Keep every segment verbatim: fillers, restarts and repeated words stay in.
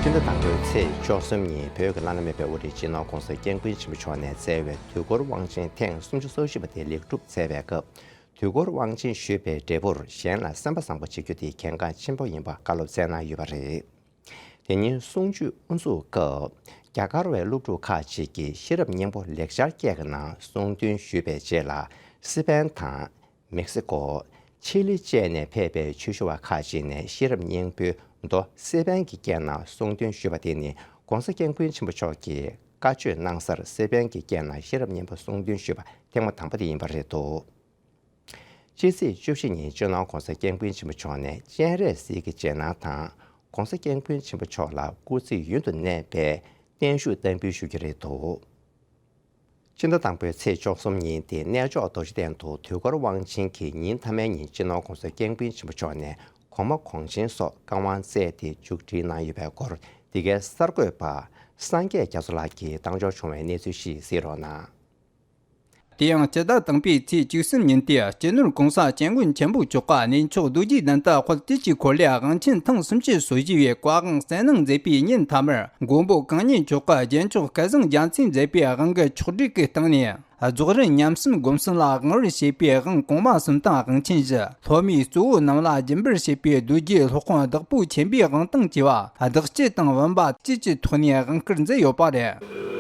སྤྱི་ཟླ་དང་པོའི་ཚེས་བཅུ་གསུམ་ཉིན་བོད་ཀྱི་བླ་ན་མེད་པའི་དབུ་ཁྲིད་སྤྱི་ནོར་༧གོང་ས་༧སྐྱབས་མགོན་ཆེན་པོ་མཆོག་ནས་བསྩལ་བའི་དུས་འཁོར་དབང་ཆེན་ཐེངས་སུམ་ཅུ་སོ་བཞི་པ་དེ་ལེགས་གྲུབ་མཛད་པའི་སྐབས། དུས་འཁོར་དབང་ཆེན་ཞུས་པའི་འབྲས་བུར་གཞན་ལ་སེམས་པ་བཟང་པོ་བྱེད་རྒྱུ་དེ་གལ་འགངས་ཆེན་པོ་ཡིན་པ་བཀའ་སློབ་སྩལ་གནང་ཡོད་པ་རེད། དེ་ཉིན་གསུང་ཆོས་དབུ་འཛུགས་སྐབས། རྒྱ་གར་བའི་སློབ་ཕྲུག་ཁག་ཅིག་གིས་ཤེས་རབ་སྙིང་པོ་ལེགས་སྦྱར་སྐད་ཀྱི་ནང་གསུང་འདོན་ཞུས་པའི་རྗེས་ལ། སི་པན་དང་། མེག་སི་ཀོ། ཆི་ལི་བཅས་ནས་ཕེབས་པའི་ཆོས་ཞུ་བ་ཁག་ཅིག་ནས་ཤེས་རབ་སྙིང་པོའི་མདོ་སི་པན་གྱི་སྐད་ནང་གསུང་འདོན་ཞུས་པ་དེ་ནི་༧གོང་ས་༧སྐྱབས་མགོན་ཆེན་པོ་མཆོག་གིས་བཀའ་ཆོས་གནང་སར་སི་པན་གྱི་སྐད་ནང་ཤེས་རབ་སྙིང་པོ་གསུང་འདོན་ཞུས་པ་ཐེངས་མ་དང་པོ་དེ་ཡིན་པ་རེད་འདུག་ཕྱི་ཚེས་བཅུ་བཞི་ཉིན་སྤྱི་ནོར་༧གོང་ས་༧སྐྱབས་མགོན་ཆེན་པོ་མཆོག་ནས་སྤྱན་རས་གཟིགས་ཀྱི་རྗེས་གནང་དང་༧གོང་ས་༧སྐྱབས་མགོན་ཆེན་པོ་མཆོག་ལ་སྐུ་ཚེ་ཡུན་དུ་གནས་པའི་བརྟན་བཞུགས་བསྟར་འབུལ་ཞུ་རྒྱུ་རེད་འདུག་སྤྱི་ཟླ་དང་པོའི་ཚེས་བཅུ་གསུམ་ཉིན་ཏེ་གནས་མཆོག་རྡོ་རྗེ་གདན་དུ་དུས་འཁོར་དབང་ཆེན་གྱི་ཉིན་མཐའ་མའི་ཉིན་སྤྱི་ནོར་༧གོང་ས་༧སྐྱབས་མགོན་ཆེན་པོ་མཆོག་ནས་གོང་མ་གོང་ཆེན་སོགས་བཀའ་དབང་སྩལ་ཏེ་མཇུག་སྒྲིལ་གནང་ཡོད་པའི་སྐོར་འདི་གའི་གསར་འགོད་པ་སངས་རྒྱས་རྒྱ་མཚོ་ལགས་ཀྱིས་བཏང་འབྱོར་བྱུང་བའི་གནས་ཚུལ་ཞིག་གཟིགས་རོགས་གནང་། དེ་ཡང་སྤྱི་ཟླ་དང་པོའི་ཚེས་བཅུ་གསུམ་ཉིན་ཏེ་སྤྱི་ནོར་༧གོང་ས་༧སྐྱབས་མགོན་ཆེན་པོ་མཆོག་ག་གནས་མཆོག་རྡོ་རྗེ་གདན་དུ་དཔལ་དུས་ཀྱི་འཁོར་ལོའི་དབང་ཆེན་ཐེངས་སུམ་ཅུ་སོ་བཞི་པའི་བཀའ་དབང་གསན་གནང་མཛད་པའི་ཉིན་མཐའ་མར་མགོན་པོ་གང་ཉིད་མཆོག་ག་རྒྱལ་མཆོག་སྐལ་བཟང་རྒྱལ་མཚན་མཛད་པའི་དབང་གི་ཆོག་སྒྲིག་གི་སྟེང་ནས། རྫོགས་རིམ་ཉམས་སུམ་སྒོམ་གསུམ་ལ་དབང་བར་བྱེད་པའི་དབང་གོང་མ་གསུམ་དང་དབང་ཆེན་བཞི། སློབ་མའི་གཙོ་བོ་རྣམས་ལ་སྦྱིན་པར་བྱེད་པའི་རྡོ་རྗེ་སློབ་དཔོན་བདག་པོ་ཆེན་པོའི་དབང་དང་བཅས་པ་བདག་གཅེས་དང་བུམ་པ་བཅས་ཀྱི་ཐོག་ནས་དབང་བསྐུར་མཛད་ཡོད་པ་རེད།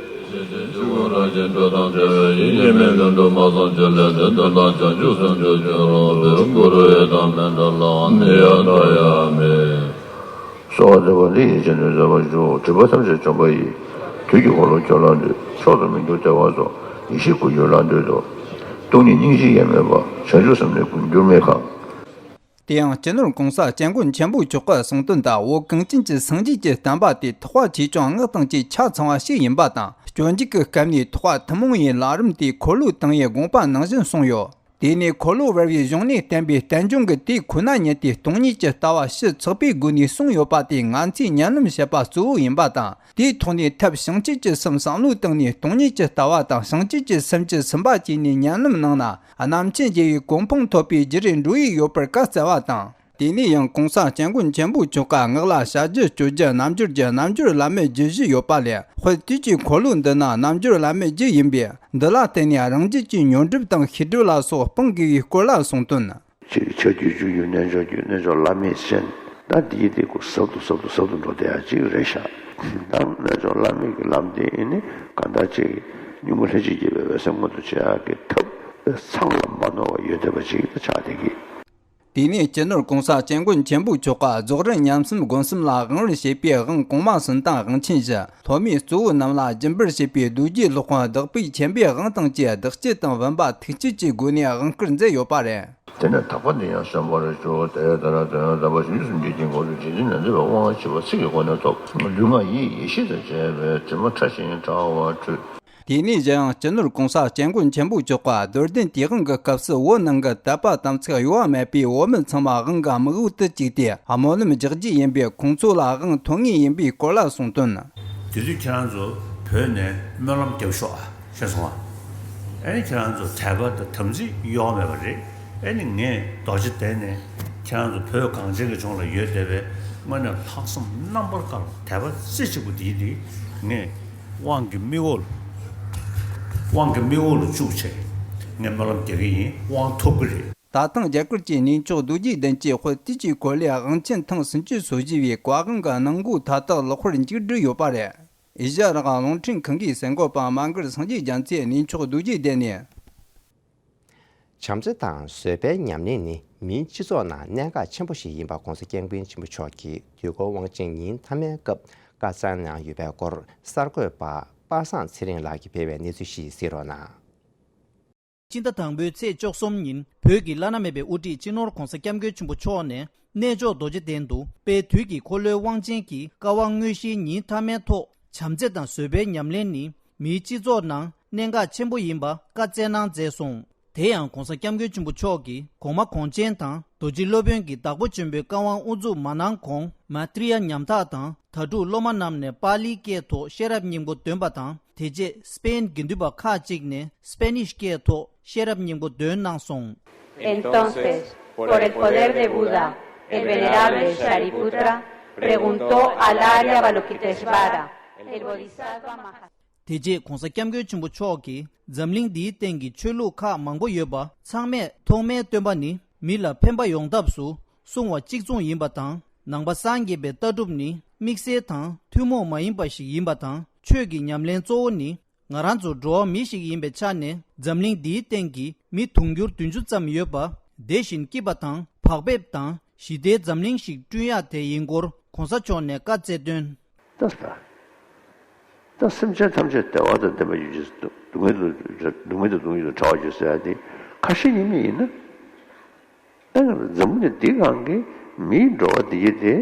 གསོལ་བ་འདེབས་པ་འདི་ཡིས་རྗེས་ནས་བཟོད་པར་ཞུ། སྒྲིབ་པ་ཐམས་ཅད་འཇོམས་པ་ཡི། དུས་ཀྱི་འཁོར་ལོ་ཁྱོད་ལ་འདུད། མཆོག་ཏུ་མི་འགྱུར་བདེ་བ་རྫོགས། ཡེ་ཤེས་སྐུ་ཁྱོད་ལ་འདུད་དོ། སྟོང་ཉིད་སྙིང་རྗེ་དབྱེར་མེད་པ། བྱང་ཆུབ་སེམས་ནི་ཀུན་འགྱུར་མེད་ཁམས། དེ་ཡང་སྤྱི་ནོར་༧གོང་ས་༧སྐྱབས་མགོན་ཆེན་པོ་མཆོག་གི་གསུང་དོན་དང་བོད་གངས་ཅན་གྱི་སངས་རྒྱས་ཀྱི་བསྟན་པ་དེ་ཐེག་པ་ཆེ་ཆུང་སྔགས་དང་བཅས་ཆ་ཚང་བ་ཞིག་ཡིན་པ་དང་སྤྱོད་འཇུག་གི་སྐབས་ནས་ཐེག་པ་ཐུན་མོང་བའི་ལམ་རིམ་དེ་འཁོར་ལོ་དང་བའི་དགོངས་པ་ནང་བཞིན་གསུངས་ཡོད། དེ་ནས་འཁོར་ལོ་བར་བའི་གཞུང་ནས་བསྟན་པའི་བསྟན་བཅོས་ཀྱི་དེ་ཁོ་ན་ཉིད་དེ་སྟོང་ཉིད་ཀྱི་ལྟ་བ་ཕྱི་ཚགས་པའི་སྒོ་ནས་གསུངས་ཡོད་པ་དེ་ང་ཚོས་ཉམས་ལེན་བྱེད་པ་གཙོ་བོ་ཡིན་པ་དང་། དེའི་ཐོག་ནས་ཐབས་བྱང་ཆུབ་ཀྱི་སེམས་བསམ་བློའི་སྟེང་ནས་སྟོང་ཉིད་ཀྱི་ལྟ་བ་དང་བྱང་ཆུབ་ཀྱི་སེམས་ཀྱི་སེམས་པ་བསྐྱེད་ནས་ཉམས་ལེན་གནང་ན་རྣམ་མཁྱེན་རྒྱལ་བའི་གོ་འཕང་ཐོབ་པའི་བརྒྱུད་རིམ་འགྲོ་ཡི་ཡོད་པར་བཀའ་སྩལ་བ་དང་། དེ་ནས་ཡང་༧གོང་ས་༧སྐྱབས་མགོན་ཆེན་པོ་མཆོག་ག་སྔགས་ལ་བྱ་རྒྱུད་སྤྱོད་རྒྱུད་རྣལ་འབྱོར་རྒྱུད་རྣལ་འབྱོར་བླ་མེད་རྒྱུད་བཞི་ཡོད་པ་ལས་དཔལ་དུས་ཀྱི་འཁོར་ལོ་འདི་ནི་རྣལ་འབྱོར་བླ་མེད་རྒྱུད་ཡིན་པས། འདི་ལ་བརྟེན་ནས་རང་རྒྱུད་ཀྱི་ཉོན་སྒྲིབ་དང་ཤེས་སྒྲིབ་ལ་སོགས་སྤང་དགོས་པའི་སྐོར་ལ་གསུངས་དོན། ཆོས་ཀྱི་ཆོས་ཀྱི་རྒྱུ་རྒྱུ་རྣལ་འབྱོར་རྒྱུ་རྣལ་འབྱོར་བླ་མེད་ཅན། ད་འདིའི་དེ་ཀུ་ཟབ་ཏུ་ཟབ་ཏུ་ཟབ་ཏུ་འགྲོ་བསྡད་ཡ་ཅིག་རེད་ཤག་ད་རྣལ་འབྱོར་བླ་མེད་ཀྱི་ལམ་དེ་ཨེ་ནི་གང་ལྟར་ཅིག་གཉུག་མ་ལྷན་ཅིག་སྐྱེས་པའི་འོད་གསལ་མངོན་དུ་བྱེད་ཡ་གི་ཐབས་ཚང་ལ་མ་ནོར་བ་ཡོད་བསྡད་པ་ཅིག་ད་ཆགས་བསྡད་ཀི། དེ་ནས་སྤྱི་ནོར་༧གོང་ས་༧སྐྱབས་མགོན་ཆེན་པོ་མཆོག་ག་རྫོགས་རིམ་ཉམས་སུམ་སྒོམ་གསུམ་ལ་དབང་བར་བྱེད་པའི་དབང་གོང་མ་གསུམ་དང་དབང་ཆེན་བཞི། སློབ་མའི་གཙོ་བོ་རྣམས་ལ་སྦྱིན་པར་བྱེད་པའི་རྡོ་རྗེ་སློབ་དཔོན་བདག་པོས་ཆེན་པོའི་དབང་དང་བཅས་བདག་གཅེས་དང་བུམ་པ་ཐུགས་གཅོད་ཀྱི་སྒོ་ནས་དབང་བསྐུར་མཛད་ཡོད་པ་རེད། དེ་ནས་དག་པ་འདི་ཡང་གསན་པར་ཞུ། དེ་ལྟར་དོན་དམ་པ་བྱང་ཆུབ་སེམས་བསྐྱེད་ཀྱི་འགོག་བཟོད་རྗེས་འཛིན་ཉན་ཐོས་པའི་དབང་བྱེད་པ་ཚིག་གི་སྒོ་ནས་ཐོབ། ལུས་ངག་ཡིད་ཡེ་ཤེས་དང་བཅས་པའི་དྲི་མ་ཕྲ་ཞིང་བྲལ་བར་འཁྲུལ། དེ་ནས་གཞན་ཡང་སྤྱི་ནོར་༧གོང་ས་༧སྐྱབས་མགོན་ཆེན་པོ་མཆོག་ག་རྡོར་གདན་དེའི་དབང་གི་སྐབས་སུ་བོད་ནང་གི་དད་པ་དམ་ཚིག་གཡོ་བ་མེད་པའི་བོད་མི་ཚང་མ་དབང་གི་དམིགས་ཡུལ་དུ་བཅུག་སྟེ་སྨོན་ལམ་རྒྱག་རྒྱུ་ཡིན་པས་ཁོང་ཚོ་ལ་དབང་ཐོབ་ངེས་ཡིན་པའི་སྐོར་ལ་གསུངས་དོན། དེ་དུས་ཁྱེད་རང་ཚོ་བོད་ནས་སྨོན་ལམ་རྒྱབ་ཤོག་ཨ། ཤེས་སོང་ཨ། ཨ་ནི་ཁྱེད་རང་ཚོ་དད་པ་དང་དམ་ཚིག་གཡོ་བ་མེད་པ་རེད། ཨ་ནི་ངས་རྡོ་རྗེ་གདན་ནས་ཁྱེད་རང་ཚོ་བོད་གངས་ཅན་གྱི་ལྗོངས་ལ་ཡོད་བསྡད་པའི་དངོས་གནས་ལྷག་བསམ་རྣམ་པར་དཀར་དད་པ་རྩེ་གཅིག་པུ་འདིའི་འདི་ངས་དབང་གི་དམིགས་ཡུལ། དབང་གི་དམིགས་ཡུལ་ལ་བཅུག་བྱས་ངས་སྨོན་ལམ་རྒྱག་གི་ཡིན། དབང་ཐོབ་གི་རེད། ད་ཐེངས་རྒྱ་གར་གྱི་གནས་མཆོག་རྡོ་རྗེ་གདན་གྱི་དཔལ་དུས་ཀྱི་འཁོར་ལོའི་དབང་ཆེན་ཐེངས་སུམ་ཅུ་སོ་བཞི་པའི་བཀའ་དབང་གི་གནང་སྒོ་མཐའ་དག་ལེགས་པར་མཇུག་བསྒྲིལ་ཡོད་པ་རེད། ཨེ་ཤ་ཡ་རང་དབང་རླུང་འཕྲིན་ཁང་གི་གསར་འགོད་པ་མ་གར་སངས་རྒྱས་རྒྱ་མཚོས་གནས་མཆོག་རྡོ་རྗེ་གདན་ནས། བྱམས་བརྩེ་དང་བཟོད་པའི་ཉམས་ལེན་ནི་མིའི་སྤྱི་ཚོགས་ནང་གནད་འགག་ཆེན་པོ་ཞིག་ཡིན་པ་༧གོང་ས་༧སྐྱབས་མགོན་ཆེན་པོ་མཆོག་གིས་དུས་འཁོར་དབང་ཆེན་ཉིན་མཐའ་མའི་སྐབས་བཀའ་སྩལ་གནང་ཡོད་པའི་སྐོར་གསར་འགོད་པ་པ་སངས་ཚེ་རིང་ལགས་ཀྱིས་སྤེལ་བའི་གནས་ཚུལ་ཞིག་གཟིགས་རོགས་གནང་། སྤྱི་ཟླ་དང་པོའི་ཚེས་བཅུ་གསུམ་ཉིན་བོད་ཀྱི་བླ་ན་མེད་པའི་དབུ་ཁྲིད་སྤྱི་ནོར་༧གོང་ས་༧སྐྱབས་མགོན་ཆེན་པོ་མཆོག་ནས་གནས་མཆོག་རྡོ་རྗེ་གདན་དུ་དཔལ་དུས་ཀྱི་འཁོར་ལོའི་དབང་ཆེན་གྱི་བཀའ་དབང་དངོས་གཞིའི་ཉིན་མཐའ་མའི་ཐོག་བྱམས་བརྩེ་དང་བཟོད་པའི་ཉམས་ལེན་ནི་མིའི་སྤྱི་ཚོགས་ནང་གནད་འགག་ཆེན་པོ་ཡིན་པ་བཀའ་སྩལ་གནང་མཛད་སོང་། དེ་ཡང་༧གོང་ས་༧སྐྱབས་མགོན་ཆེན་པོ་མཆོག་གིས་གོང་མ་གོང་ཆེན་དང་རྡོ་རྗེ་སློབ་དཔོན་གྱི་བདག་པོ་ཆེན་པོའི་བཀའ་དབང་དབུ་འཛུགས་མ་གནང་གོང་མཱ་ཏྲི་ཡ་ཉམ་ཐག་དང་དྭ་ཕྲུག་སློབ་མ་རྣམས་ནས་པཱ་ལིའི་སྐད་ཐོག་ཤེས་རབ་སྙིང་པོ་འདོན་པ་དང་། དེ་རྗེས་སི་པེན་དགེ་འདུན་པ་ཁག་ཅིག་ནས་སི་པེ་ནིཤ་སྐད་ཐོག་ཤེས་རབ་སྙིང་པོ་འདོན་གནང་སོང་། Entonces, por el poder de Buda, el venerable Shariputra Preguntó al área Avalokiteshvara, el bodhisattva Maha- དེ་རྗེས་༧གོང་ས་༧སྐྱབས་མགོན་ཆེན་པོ་མཆོག་གིས་འཛམ་གླིང་འདིའི་སྟེང་གི་ཆོས་ལུགས་ཁག་མང་པོ་ཡོད་པ་ཚང་མས་ཐོག་མའི་སྟོན་པ་ནི་མི་ལ་ཕན་པ་ཡོང་ཐབས་སུ་གསུང་བ་གཅིག་མཚུངས་ཡིན་པ་དང་། ནང་པ་སངས་རྒྱས་པའི་ལྟ་གྲུབ་ནི་དམིགས་བསལ་དང་ཐུན་མོང་མ་ཡིན་པ་ཞིག་ཡིན་པ་དང་། ཆོས་ཀྱི་ཉམས་ལེན་གཙོ་བོ་ནི་ང་རང་ཚོ་འགྲོ་བ་མི་ཞིག་ཡིན་པའི་ཆ་ནས་འཛམ་གླིང་འདིའི་སྟེང་གི་མི་དུང་ཕྱུར་བདུན་ཅུ་ཙམ་ཡོད་པ་བདེ་ཞིང་སྐྱིད་པ་དང་བག་ཕེབས་དང་ཞི་བདེའི་འཛམ་གླིང་ཞིག་བསྐྲུན་ཡག་དེ་ཡིན་སྐོར་༧གོང་ས་མཆོག་ནས་བཀའ་སྩལ་དོན། ད་ད་སེམས་ཅན་ཐམས་ཅད་བདེ་བ་དང་ལྡན་པ་ཡོང་ཕྱིར་སྡུག་བསྔལ་དང་སྡུག་བསྔལ་དང་སྡུག་བསྔལ་དང་བྲལ་བར་འགྱུར་ཟེར་ཡ་དེ་ཁ་ཞེ་གཉིས་མེད་ཡིན་ན། ད་ང་ཚོ་འཛམ་བུ་གླིང་འདི་སྒང་གི་མིའི་འགྲོ་བ་འདི་ཡི་དེ་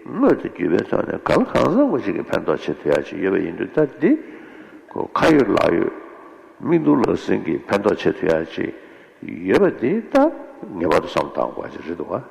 དངོས་དང་བརྒྱུད་པའི་ཐོག་ནས་གང་ལ་གང་འཚམ་པ་ཞིག་གི་ཕན་ཐོགས་བྱེད་ཐུབ་ཡ་ཞིག་ཡོད་པ་ཡིན་དུས། ད་འདི་ཁོ་ཁ་ཡོད་ལག་ཡོད་མིག་མདུན་ལག་ཟིན་གྱི་ཕན་ཐོགས་བྱེད་ཐུབ་ཡ་ཞིག་ཡོད་པ་འདི་ད་ངེས་པར་དུ་བསམ་བཏང་དགོས་པ་ཞིག་རེད་འདུག་ག་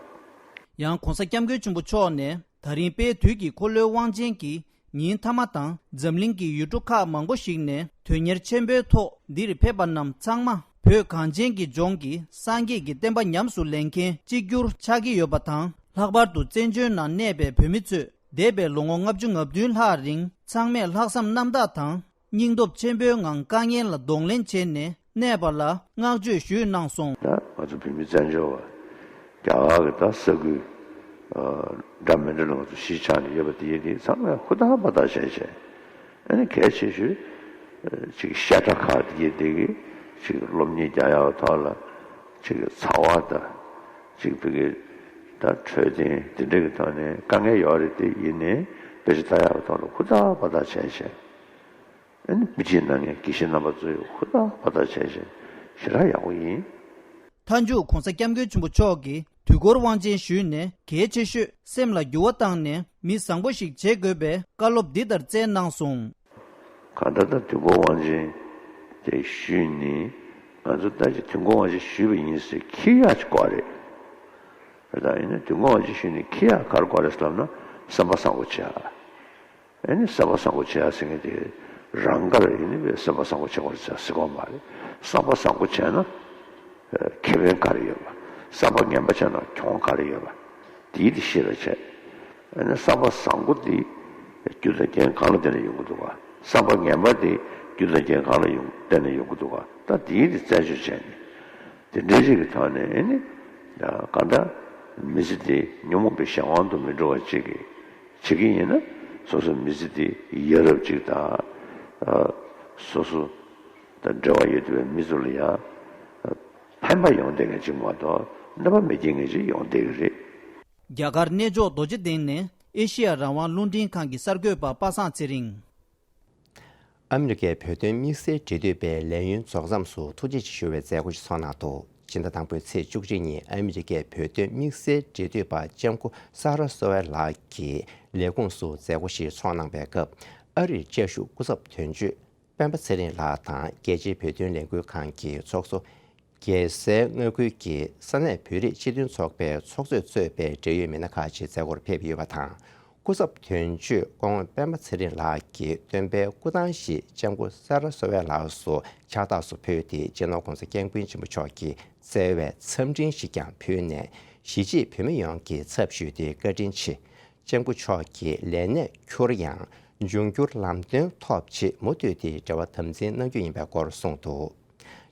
ཡང་༧གོང་ས་༧སྐྱབས་མགོན་ཆེན་པོ་མཆོག་ནས་ད་རིང་དཔལ་དུས་ཀྱི་འཁོར་ལོའི་དབང་ཆེན་གྱི་ཉིན་མཐའ་མ་དང་འཛམ་གླིང་གི་ཡུལ་གྲུ་ཁག་མང་པོ་ཞིག་ནས་དོན་གཉེར་ཆེན་པོའི་ཐོག་འདིར་ཕེབས་པ་རྣམས་ཚང་མ་བོད་གངས་ཅན་གྱི་ལྗོངས་ཀྱི་སངས་རྒྱས་ཀྱི་བསྟན་པ་ཉམས་སུ་ལེན་མཁན་གཅིག་གྱུར་ཆགས་ཀྱི་ཡོད་པ་དང་། ལྷག་པར་དུ་བཙན་བྱོལ་ནང་གནས་པའི་བོད་མི་ཚོས་འདས་པའི་ལོ་ངོ་ལྔ་བཅུ་ང་བདུན་ལྷག་རིང་ཚང་མས་ལྷག་བསམ་རྣམ་དག་དང་སྙིང་སྟོབས་ཆེན་པོའི་ངང་དཀའ་ངལ་ལ་གདོང་ལེན་བྱས་ནས་གནས་པ་ལ་བསྔགས་བརྗོད་ཞུས་གནང་སོང་། ད་ང་ཚོ་བོད་མི་བཙན་བྱོལ་བ་རྒྱ་གར་གྱི་ད་ས་ཁུལ་འདྲ་མི་འདྲ་ལ་ང་ཚོ་གཞིས་ཆགས་ནས་ཡོད་པ་དེ་ཡིན་དེ་ཚང་མས་ཧུར་ཐག་འབད་ཐག་བྱས་བྱས། ཨ་ནི་གལ་ཆེ་ཤོས་ཅིག་བཤད་གྲྭ་ཁག་དེ་གའི་དེ་གི་ཅིག་སློབ་གཉེར་རྒྱག་ཡག་ཐོག་ལ་ཅིག་ཚ་བ་དང་ཅིག་བི་གི་ད་འཕྲོད་བསྟེན་དེ་འདྲ་གི་ཐོག་ནས་དཀའ་ངལ་ཡོད་རེད། དེ་ཡིན་ནའི་དཔེ་ཆ་ལྟ་ཡག་ཐོག་ལ་ཧུར་ཐག་འབད་ཐག་བྱས་བྱས། ཨ་ནི་དབུ་འབྱེད་གནང་མཁན་དགེ་བཤེས་རྣམ་པ་ཚོས་ཧུར་ཐག་འབད་ཐག་བྱས་བྱས་ཞེ་དྲག་ཡག་པོ་ཡིན། མཐའ་མཇུག་༧གོང་ས་༧སྐྱབས་མགོན་ཆེན་པོ་མཆོག་གིས་དུས་འཁོར་དབང་ཆེན་ཞུས་ནས་གལ་ཆེ་ཤོས་སེམས་ལ་འགྱུར་བ་བཏང་ནས་མི་བཟང་པོ་ཞིག་བྱེད་དགོས་པའི་བཀའ་སློབ་འདི་ལྟར་སྩལ་གནང་སོང་། གང་ལྟར་ད་དུས་འཁོར་དབང་ཆེན་དེ་ཞུས་ནས་ང་ཚོ་ད་ཅི་དུས་འཁོར་དབང་ཆེན་ཞུས་པ་ཡིན་ཟེར་ཁྱི་ཡག་ཅིག་དགོས་རེད། ད་ཡིན་ན་དུས་འཁོར་དབང་ཆེན་ཞུས་ནས་ཁྱི་ཡག་ག་རེ་དགོས་རེད་ཟེར་ལབ་ན་བསམ་པ་བཟང་པོ་བྱེད་ཨ། ཨ་ནི་བསམ་པ་བཟང་པོ་བྱེད་ཡ་ཟེར་མཁན་དེ་རང་དགར་ཡིན་ནི་བས་བསམ་པ་བཟང་པོ་བྱེད་དགོས་རེད་ཟེར་གོ་མ་རེད། བསམ་པ་བཟང་པོ་བྱས་ན་ཁེ་ཕན་ག་རེ་ཡོད་པ། བསམ་པ་ངན་པ་བྱས་ན་གྱོང་ག་རེ་ཡོད་པ། དེའི་དེ་ཤེས་པ་བྱས། ཨ་ནི་བསམ་པ་བཟང་པོ་དེ་རྒྱུ་དང་རྐྱེན་གང་ལ་བརྟེན་ནས་ཡོང་གི་འདུག་ག་བསམ་པ་ངན་པ་དེ་རྒྱུ་དང་རྐྱེན་གང་ལ་ཡོང་བརྟེན་ནས་ཡོང་གི་འདུག་ག་ད་དེའི་དེ་རྩད་གཅོད་བྱས་ནས། དེ་འདྲའི་རིགས་ཀྱི་ཐོག་ནས་ཨེ་ནི། གང་ལྟར་མི་ཚེ་འདི་ཉོན་མོངས་པའི་གཞན་དབང་དུ་མི་འགྲོ་བ་ཅིག་གིས་བྱེད་ཀྱི་ཡིན་ན། སོ་སོའི་མི་ཚེ་འདི་ཡ་རབས་ཅིག་དང་། སོ་སོ་དང་འབྲེལ་བ་ཡོད་བསྡད་པའི་མི་ཚོ་ལ་ཡང་ཕན་པ་ཡོང་བསྡད་མཁན་ཅིག་མ་གཏོགས་གནོད་པ་མི་སྐྱེལ་མཁན་ཅིག་ཡོང་བསྡད་ཀྱི་རེད། རྒྱ་གར་གནས་མཆོག་རྡོ་རྗེ་གདན་ནས་ཨེ་ཤེ་ཡ་རང་དབང་རླུང་འཕྲིན་ཁང་གི་གསར་འགོད་པ་པ་སངས་ཚེ་རིང་། ཨ་མི་རི་ཀའི་བོད་དོན་དམིགས་བསལ་འབྲེལ་མཐུད་པས་ལས་ཡུན་རྫོགས་མཚམས་སུ་ཐུགས་རྗེ་ཆེ་ཞུ་བའི་མཛད་སྒོ་ཞིག་ཚོགས་གནང་འདུག་སྤྱི་ཟླ་དང་པོའི་ཚེས་བཅུ་གཅིག་ཉིན་ཨ་མི་རི་ཀའི་བོད་དོན་དམིགས་བསལ་འབྲེལ་མཐུད་པ་ལྕམ་སྐུ་ས་ར་སོ་ཝེ་ལགས་ཀྱི་ལས་ཁུངས་སུ་མཛད་སྒོ་ཞིག་ཚོགས་གནང་བའི་སྐབས། ཨ་རིར་བཅའ་བཞུགས་སྐུ་ཚབ་དོན་གཅོད་སྤེན་པ་ཚེ་རིང་ལགས་དང་རྒྱལ་སྤྱིའི་བོད་དོན་ལས་འགུལ་ཁང་གི་ཚོགས་གཙོ། རྒྱལ་སའི་མངའ་ཁུལ་གྱི་ས་གནས་བོད་རིགས་སྤྱི་མཐུན་ཚོགས་པའི་ཚོགས་གཙོས་གཙོས་པའི་འབྲེལ་ཡོད་མི་སྣ་ཁག་ཅིག་མཛད་སྒོར་ཕེབས་ཡོད་པ་དང་། སྐུ་ཚབ་དོན་གཅོད་སྐུ་ངོ་སྤེན་པ་ཚེ་རིང་ལགས་ཀྱིས་སྟོན་པའི་སྐུ་ཐང་ཞིག་ལྕམ་སྐུ་ས་ར་སོ་ཝེ་ལགས་སུ་ཕྱག་རྟགས་སུ་ཕུལ་ཏེ། སྤྱི་ནོར་༧གོང་ས་༧སྐྱབས་མགོན་ཆེན་པོ་མཆོག་གིས་བསྩལ་བའི་འཚམས་འཕྲིན་ཞིག་ཀྱང་ཕུལ་ནས། གཞིས་བྱེས་བོད་མི་ཡོངས་ཀྱི་ཚབ་ཞུས་ཏེ་བཀའ་དྲིན་ཆེ། ལྕམ་སྐུ་མཆོག་གི་ལས་གནས་འཁྱོར་ཡང་འབྱུང་འགྱུར་ལམ་སྟོན་ཐོབ་ཆེད་མུ་མཐུད་དེ་འབྲེལ་བ་དམ་འཛིན་གནང་རྒྱུ་ཡིན་པའི་སྐོར་གསུངས་འདུག་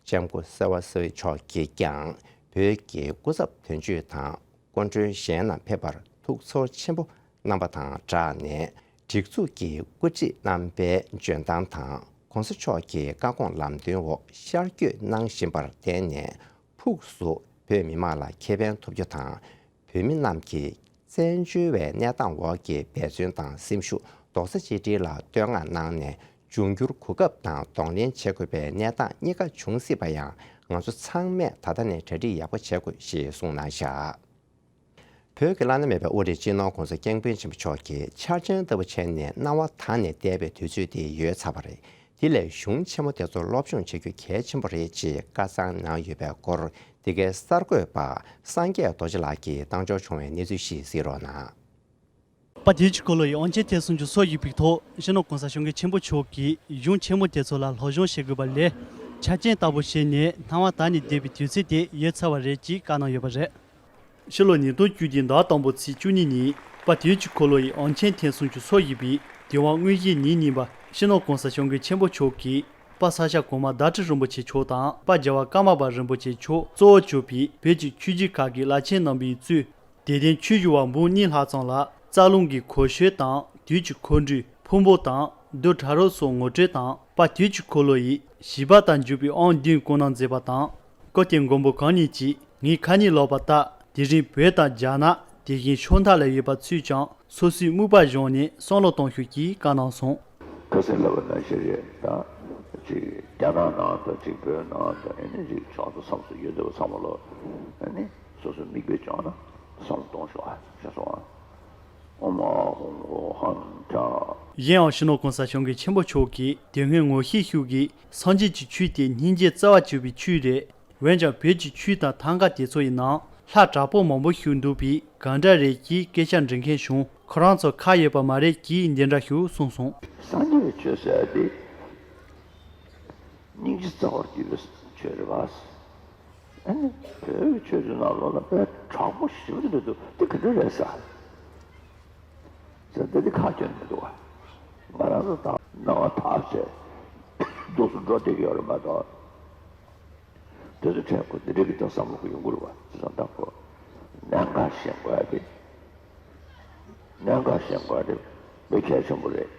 ལྕམ་སྐུ་ས་ར་སོ་ཝེ་མཆོག་གིས་ཀྱང་བོད་ཀྱི་སྐུ་ཚབ་དོན་གཅོད་དང་སྐུ་མགྲོན་གཞན་རྣམས་ཕེབས་པར་ཐུགས་ཚོར་ཆེན་པོ་གནང་བ་དང་སྦྲགས་ནས། སྒྲིག་འཛུགས་ཀྱི་བཀོད་སྒྲིག་རྣམ་པའི་འཇོན་ཐང་དང་། ༸གོང་ས་མཆོག་གི་བཀའ་དགོངས་ལམ་སྟོན་འོག་ཤར་བསྐྱོད་གནང་བཞིན་པར་བརྟེན་ནས། ཕུགས་སུ་བོད་མི་མང་ལ་ཁེ་ཕན་ཐོབ་རྒྱུ་དང་། བོད་མི་རྣམས་ཀྱིས་བཙན་བྱོལ་བའི་གནས་སྟངས་འོག་གི་འབད་བརྩོན་དང་སེམས་ཤུགས་རྡོག་རྩ་གཅིག་སྒྲིལ་ལ་བསྟོད་བསྔགས་གནང་ནས། འབྱུང་འགྱུར་གོ་སྐབས་དང་གདོང་ལེན་བྱེད་དགོས་པའི་གནས་སྟངས་གཉིས་ཀ་འབྱུང་སྲིད་པ་ཡང་། ང་ཚོ་ཚང་མས་ད་ལྟ་ནས་གྲ་སྒྲིག་ཡག་པོ་བྱེད་དགོས་ཞེས་གསུངས་གནང་བཞག་བོད་ཀྱི་བླ་ན་མེད་པའི་དབུ་ཁྲིད་སྤྱི་ནོར་༸གོང་ས་༸སྐྱབས་མགོན་ཆེན་པོ་མཆོག་གིས་འཆར་ཅན་ལྟ་བུ་བྱས་ནས་སྣང་བ་དག་ནས་བསྡད་པའི་དུས་ཚོད་དེ་ཡོལ་ཚར་བ་རེད། དེ་ལས་གཞུང་ཆེན་མོ་དེ་ཚོར་སློབ་སྦྱོང་བྱེད་རྒྱུ་གལ་ཆེན་པོ་རེད་ཅེས་བཀའ་གསུངས་གནང་ཡོད་པའི་སྐོར། འདི་གའི་གསར་འགོད་པ་སངས་རྒྱས་རྡོ་རྗེ་ལགས་ཀྱིས་བཏང་འབྱོར་བྱུང་བའི་གནས་ཚུལ་ཞིག་གཟིགས་རོགས་གནང་། པ་དེའི་ཆུ་འཁོར་ལོ་ཡི་དབང་ཆེན་ཐེངས་སུམ་ཅུ་སོ་བཞི་པའི་ཐོག་སྤྱི་ནོར་༸གོང་ས་༸སྐྱབས་མགོན་ཆེན་པོ་མཆོག་གིས་གཞུང་ཆེན་མོ་དེ་ཚོ་ལ་སློབ་སྦྱོང་བྱེད་དགོས་པ་ལས། འཆར་ཅན་ལྟ་བུ་བྱས་ནས་སྣང་བ་དག་ནས་བསྡད་པའི་དུས་ཚོད་དེ་ཡོལ་ཚར་བ་རེད་ཅེས་བཀའ་གནང་ཡོད་པ་རེད། ཕྱི་ལོ་ཉིས་སྟོང་བཅུ་བདུན་ཟླ་དང་པོ་ཚེས་བཅུ་གཉིས་ཉིན། དཔལ་དུས་ཀྱི་འཁོར་ལོ་ཡི་ཨོ་རྒྱན་ཐེག་གསུམ་གྱི་ཚོགས་ཞེས་པའི་དུས་དབང་དངོས་གཞིའི་ཉིན་གཉིས་པ་སྤྱི་ནོར་༸གོང་ས་༸སྐྱབས་མགོན་ཆེན་པོ་མཆོག་གིས་དཔལ་ས་སྐྱ་གོང་མ་ཟླ་སྒྲིལ་རིན་པོ་ཆེ་མཆོག་དང་དཔལ་རྒྱལ་བ་ཀརྨ་པ་རིན་པོ་ཆེ་མཆོག་གཙོ་བོར་གྱུར་པའི་བོད་ཀྱི་ཆོས་བརྒྱུད་ཁག་གི་བླ་ཆེན་རྣམ་པའི་གཙོས། དད་ལྡན་ཆོས་ཞུ་བ་འབུམ་གཉིས་ལྷག་ཙམ་ལ་རྩ་རླུང་གི་གོ་ཆོད་དང་དུས་ཀྱི་འཁོར་འགྲོས་ཕུང་པོ་དང་རྡུལ་ཕྲ་རབ་སོགས་ངོ་སྤྲོད་དང་། དཔལ་དུས་ཀྱི་འཁོར་ལོ་ཡི་བཞི་པ་དང་མཇུག་པའི་ཨང་བདུན་སྐོར་གནང་མཛད་པ་དང་། སྐུ་རྟེན་མགོན་པོ་གང་ཉིད་ཀྱིས་ངའི་ཁ་ཉིན་ལོག་པ་ལྟར་དེ་རིང་བོད་དང་རྒྱ་ནག་དེ་བཞིན་ཕྱོགས་མཐའ་ལ་ཡོད་པ་ཚུས་ཀྱང་སོ་སོའི་སྨུག་པ་གཞོམ་ནས་བསམ་བློ་གཏོང་ཤོག་ཅེས་བཀའ་གནང་སོང་། ཁ་སང་ལབ་པ་ནང་བཞིན་རེད་ད། ཅིག་རྒྱ་ནག་ནང་དང་ཅིག་བོད་ནང་དང་ཨེ་ནི་ཅིག་ཕྱོགས་མཚམས་སུ་ཡོད་བསྡད་པ་ཚང་མ་ལོ་ཨེ་ནི་སོ་སོའི་མིག་དཔེ་བྱུང་ན་བསམ་བློ་གཏོང་ཤོག་ཨ་ཞེས་གསུངས་ཨ། ཨོཾ་ཨཱཿཧཱུྃ་ཧཱུྃ་ཧཾ་ཕྲ། གཞན་ཡང་སྤྱི་ནོར་༸གོང་ས་༸སྐྱབས་མགོན་ཆེན་པོ་མཆོག་གིས་དེ་སྔོན་ངོ་ཤེས་ཤིག་གིས་སངས་རྒྱས་ཀྱི་ཆོས་དེ་སྙིང་རྗེ་རྩ་བ་གཅིག་པའི་ཆོས་རེད། འོན་ཀྱང་བོད་ཀྱི་ཆོས་དང་ཐང་ག་དེ་ཚོ་ཡི་ནང་ལྷ་དྲག་པོ་མང་པོ་ཞིག་འདུག་པས་གང་འདྲ་རེད་ཅེས་སྐད་ཆ་འདྲི་མཁན་བྱུང་། ཁོ་རང་ཚོ་ཁག་ཡོད་པ་མ་རེད་ཅེས་འདི་འདྲ་ཞིག་གསུངས་སོང་། སངས་རྒྱས་པའི་ཆོས་ཟེར་ཡ་དེ་སྙིང་རྗེ་རྩ་བར་གྱུར་པའི་ཆོས་རེད་པ། ཨ་ནི་བོད་ཀྱི་ཆོས་ཀྱི་ནང་ལོགས་ལ་དཔེ་དྲང་པོ་ཞེ་པོ་ཅིག་འདུག་དེ་ག་འདྲ་རེད་ཟེར། ཟེར་དེ་དེ་ཁ་སྐྱོན་མི་འདུག་བ། ང་རང་ཚོ་ད་སྣང་བ་ཐག་བཅད་འདུག་སུ་འགྲོ་བསྡད་ཀྱི་ཡོད་རེད་མ་གཏོགས། དེ་ཚོ་ཕྲན་གོ་འདི་འདྲ་གི་ད་བསམ་བློ་གི་ཡོང་གི་རེད་བ་ཅི་ཙམ་ད་གོ། གནད་འགག་ཤེས་དགོས་ཡ་དེ། གནད་འགག་ཤེས་དགོས་ཡ་དེ་དཔེ་གལ་ཆེན་པོ་རེད།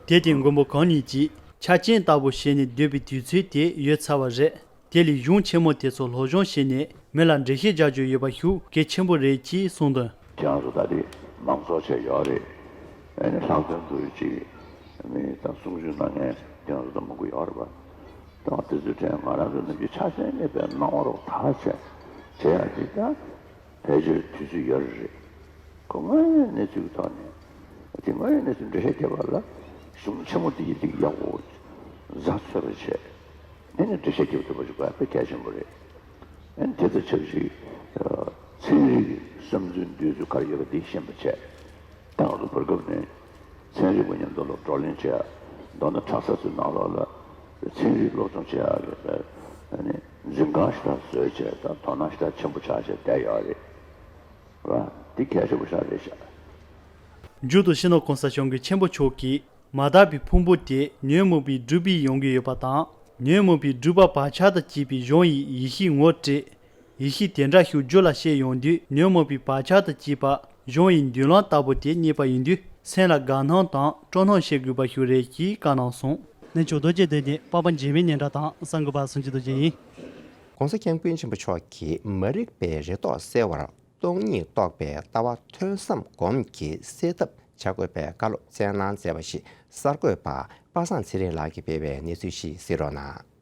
དེ་དེ་མགོན་པོ་གང་ཉིད་ཀྱིས་ཆ་རྐྱེན་ལྟ་བུ་བྱས་ནས་སྡོད་པའི་དུས་ཚོད་དེ་ཡོལ་ཚར་བ་རེད། དེ་ལས་གཞུང་ཆེན་མོ་དེ་ཚོ་སློབ་སྦྱོང་བྱས་ནས་མི་ལ་འགྲེལ་བཤད་རྒྱག་རྒྱུ་ཡོད་པ་ཞིག་གལ་ཆེན་པོ་རེད་ཅེས་གསུངས་དོན། ཁྱེད་རང་ཚོ་ད་དེ་མང་ཚོགས་བྱས་ཡོད་རེད། ཨ་ནི་ལྷག་དོན་དུ་ཅིག་མི་དང་གསུང་ཆོས་གནང་མཁན་ཁྱེད་རང་ཚོ་ད་མང་པོ་ཡོད་རེད་པ། ད་དེ་ཚོའི་གྲས་ང་རང་ཚོ་ནམ་རྒྱུན་ཆ་རྐྱེན་མེད་པའི་སྣང་བ་རོགས་ཐག་བྱས་བྱེད་ཡག་ཅིག་ད། ཕལ་ཆེར་དུས་ཚོད་ཡོལ་རེད། ཁོ་དངོས་ཡོད་གནས་ཚུལ་གྱི་ཐོག་ནས་དེ་དངོས་ཡོད་གནས་ཚུལ་འགྲེལ་བཤད་རྒྱབ་པ་ལ་གཞུང་ཆེན་མོ་འདི་ཡི་འདི་ཡག་པོ་གཟའ་ཚོད་པ་བྱས་ཨེ་ནི་འགྲེལ་བཤད་རྒྱབ་ཐུབ་པ་ཞིག་དགོས་པ་དཔེ་གལ་ཆེན་པོ་རེད། ཨེ་ནི་དེ་དང་ཆབས་ཅིག་ཚན་རིག་གི་བསམ་ཚུལ་འདོད་ཚུལ་ག་རེ་ཡོད་པ་འདི་ཤེས་པ་བྱས། ད་ང་ཚོ་བར་སྐབས་ནས་ཚན་རིག་པ་མཉམ་དུ་ལ་བགྲོ་གླེང་བྱས། མདོར་ན་གྲྭ་ས་ཚོའི་ནང་ལོགས་ལ་ཚན་རིག་སློབ་སྦྱོང་བྱེད་ཡག་གི་ཨ་ནི་འཛིན་ཁང་ཞིག་ད་བཟོས་བྱས་ད་དོ་སྣང་ཞིག་ད་ཆེན་པོ་ཆགས་བྱས་བསྡད་ཡོད་རེད། ར། འདི་གལ་ཆེན་པོ་ཞིག་རེད་ཤག་མཇུག་ཏུ་སྤྱི་ནོར་༸གོང་ས་༸སྐྱབས་མགོན་ཆེན་པོ་མཆོག་གིས་མ་དག་པའི་ཕུང་པོ་དེ་ཉོན་མོངས་པའི་སྒྲིབ་པས་ཡོང་གི་ཡོད་པ་དང་། ཉོན་མོངས་པའི་སྒྲིབ་པ་བག་ཆགས་དང་བཅས་པའི་གཞུང་ཡི་ཡེ་ཤེས་ངོ་སྤྲད། ཡེ་ཤེས་དེ་འདྲ་ཞིག་རྒྱུད་ལ་སྐྱེས་ཡོང་དུས་ཉོན་མོངས་པའི་བག་ཆགས་དང་བཅས་པ་གཞུང་ཡི་མདུན་ལམ་ལྟ་བུ་དེ་རྙེད་པ་ཡིན་དུས་སེམས་ལ་དགའ་སྣང་དང་སྤྲོ་སྣང་བྱེད་དགོས་པ་ཞིག་རེད་ཅེས་བཀའ་གནང་སོང་། གནས་མཆོག་རྡོ་རྗེ་གདན་ནས་པར་པ་འཇིགས་མེད་སྙན་གྲགས་དང་གསར་འགོད་པ་སངས་རྒྱས་རྡོ་རྗེ་ཡིན། ༸གོང་ས་༸སྐྱབས་མགོན་ཆེན་པོ་མཆོག་གིས་མ་རིག་པའི་རེ་དོགས་སེལ་བར་སྟོང་ཉིད་རྟོགས་པའི་ལྟ་བ་ཐོས་བསམ་སྒོམ་གྱིས་སེལ་ཐབས་བྱ་དགོས་པའི་བཀའ་སློབ་སྩལ་གནང་མཛད་པ་ཞིག་གསར་འགོད་པ་པ་སངས་ཚེ་རིང་ལགས་ཀྱིས་སྤེལ་བའི་གནས་ཚུལ་ཞིག་གཟིགས་རོགས་གནང་།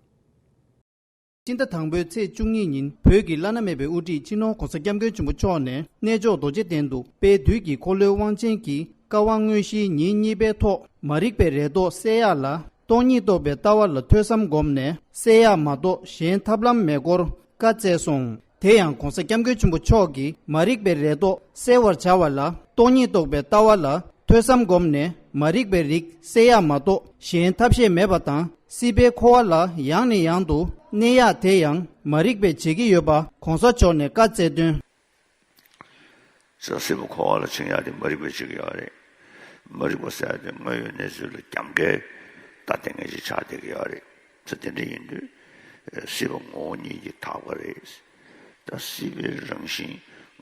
སྤྱི་ཟླ་དང་པོའི་ཚེས་བཅུ་གཉིས་ཉིན་བོད་ཀྱི་བླ་ན་མེད་པའི་དབུ་ཁྲིད་སྤྱི་ནོར་༸གོང་ས་༸སྐྱབས་མགོན་ཆེན་པོ་མཆོག་ནས་གནས་མཆོག་རྡོ་རྗེ་གདན་དུ་དཔལ་དུས་ཀྱི་འཁོར་ལོའི་དབང་ཆེན་གྱི་བསྐལ་པ་དངོས་གཞིའི་ཉིན་གཉིས་པའི་ཐོག་མ་རིག་པའི་རེ་དོགས་སེལ་ཡག་ལ་སྟོང་ཉིད་རྟོགས་པའི་ལྟ་བ་ལ་ཐོས་བསམ་སྒོམ་ནས་སེལ་ཡག་མ་གཏོགས་གཞན་ཐབས་ལམ་མེད་སྐོར་བཀའ་སྩལ་སོང་། དེ་ཡང་༸གོང་ས་༸སྐྱབས་མགོན་ཆེན་པོ་མཆོག་གིས་མ་རིག་པའི་རེ་དོགས་སེལ་བར་བྱ་བ་ལ་སྟོང་ཉིད་རྟོགས་པའི་ལྟ་བ་ལ་ཐོས་བསམ་སྒོམ་ནས་མ་རིག་པའི་རིགས་སེལ་ཡག་མ་གཏོགས་གཞན་ཐབས་ཤེས་མེད་པ་དང་། སྲིད་པའི་འཁོར་བ་ལ་ཡང་ནས་ཡང་དུ་གནས་ཡག་དེ་ཡང་མ་རིག་པས་བྱེད་ཀྱི་ཡོད་པ་༸གོང་ས་མཆོག་ནས་བཀའ་སྩལ་དོན། ས་སྲིད་པའི་འཁོར་བ་ལ་འཆིང་ཡག་དེ་མ་རིག་པས་བྱེད་ཀྱི་ཡོད་རེད། མ་རིག་པ་ཟེར་ཡག་དེ་དངོས་ཡོད་གནས་ཚུལ་ལ་རྒྱབ་འགལ་ལྟ་བསྡད་མཁན་ཞིག་ཆགས་བསྡད་ཀྱི་ཡོད་རེད། ས་དེ་འདྲ་ཡིན་དུས་སྲིད་པ་ངོ་བོ་ཉིད་ཀྱིས་དག་པ་རེད། ད་སྲིད་པའི་རང་བཞིན་